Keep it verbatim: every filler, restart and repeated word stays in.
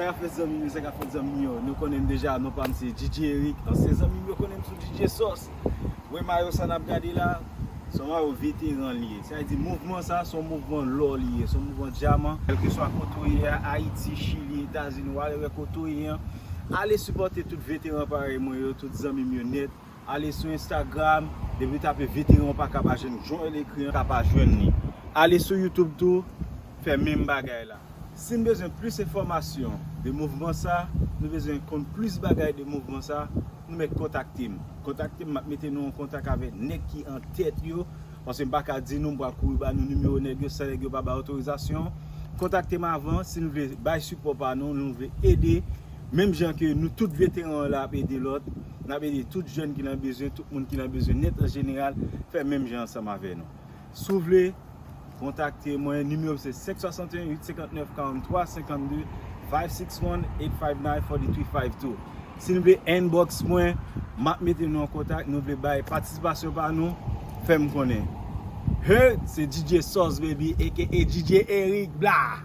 Sa k ap fèt zanmi m yo, sa k ap fèt zanmi m yo. Nou konnen m deja, non pa m se D J Eric. Ansyen zanmi m yo konnen m sou D J Sauce. Wè mayo sa n ap gade la, se yon mayo veteran li ye. Sa vle di mouvman sa, se yon mouvman lò li ye, se yon mouvman dyaman. Kèlkeswa kote w ye a, Ayiti, Chili, Etazini, whatever kote w ye an, ale sipòte tout veteran parèy mwen yo, tout zanmi m yo nèt. Ale sou Instagram, depi w tape veteran pa ka pa jwenn Joel Ekri an, ka pa jwenn li. Ale sou YouTube tou, fè menm bagay la. Si n bezwen plis enfòmasyon de mouvman sa, nou bezwen konn plis bagay de mouvman sa, nou mèt kontakte m. Kontakte m, m ap mete nou an kontak avèk nèg ki an tèt yo, paske m pa ka di nou, m pral kouri ba nou nimewo nèg yo san nèg yo pa bay otorizasyon. Kontakte m avan si nou vle bay sipò pa nou, nou vle ede. Menm jan ke nou tout veteran la ap ede lòt, n ap ede tout jèn ki nan bezwen, tout moun ki nan bezwen nèt an jeneral, fè menm jan ansanm avè nou. Si w vle kontakte mwen, nimewo m se senk swasanteyen uit senkantnèf karanntwa senkantde, five six one, eight five nine, four three five two. Si nou vle inbox mwen, m ap mete nou an kontak, nou vle bay patisipasyon pa nou, fè m konnen. Hey, se D J Sauce, baby, A K A D J Eric Bla.